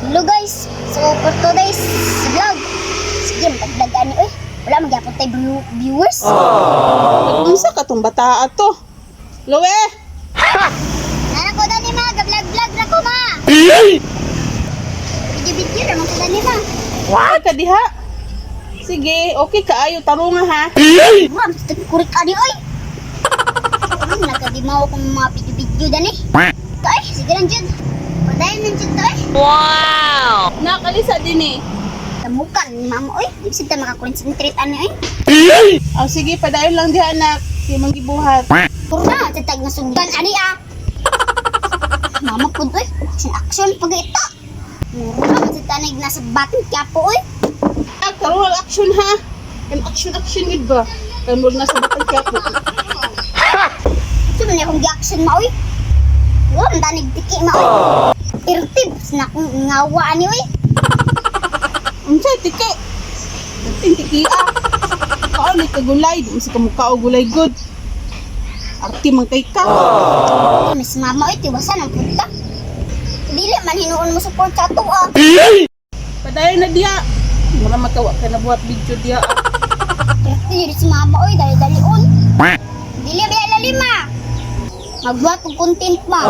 Hello guys! So for today's vlog, sige, mag-vlog ani oy. Wala magyapon tay viewers. Unsa ka tong bata ato? Loe! Nana ko dani ma, ga-vlog-vlog ra ko ma. Video-video ra man ko dani ma. What? Ka diha? Sige, okay kaayo tarunga ha. Ma'am, kurik ani oy. Ano nagkadimaw akong mga video-video dani. Ay, sige lang jud. Padayon lang jud to eh. Nakalisa din eh. Tamukan ni mama oy. Di sad ta makakonsentrate ani oy. Oh, sige, padayon lang diha anak. Sige, manggibuhat. Puro na, tatag nga sugdan ani ah. Mama pud oy, action action pag ito. Mura man sa tanig nasa Batang Quiapo oy. Ah, karon action ha. Kan action action gid ba? Kan mo na sa Batang Quiapo. Ito man akong gi-action ma oy. Wala man tanig tiki ma oy. Irtib na akong ngawa ani oy. Unsa tiki? Ting tiki ah. Kaon ni kagulay, di mo sa kamukha og gulay good. Arti man kay ka. Miss mama oy, tiwasan ang punta. Dili man hinuon mo support sa ato ah. Padayon na diha. Mura makawa ka na buhat video diha. Irtib si mama oy, dali-dalion. Dili ba lalim ma. Magbuhat og content ma.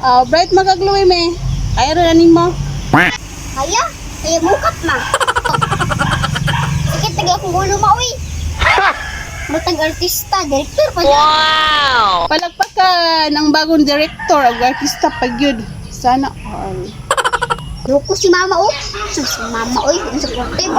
Ah, bright magagluwi me. Kaya ra nimo. Kaya, kaya mukat ma. Sakit taga akong ulo ma oy. Matag artista, director pa siya. Palagpakan ang bagong director ug artista pa gyud. Sana all. Loko si mama oh. Sus, si mama oy, ang supportive.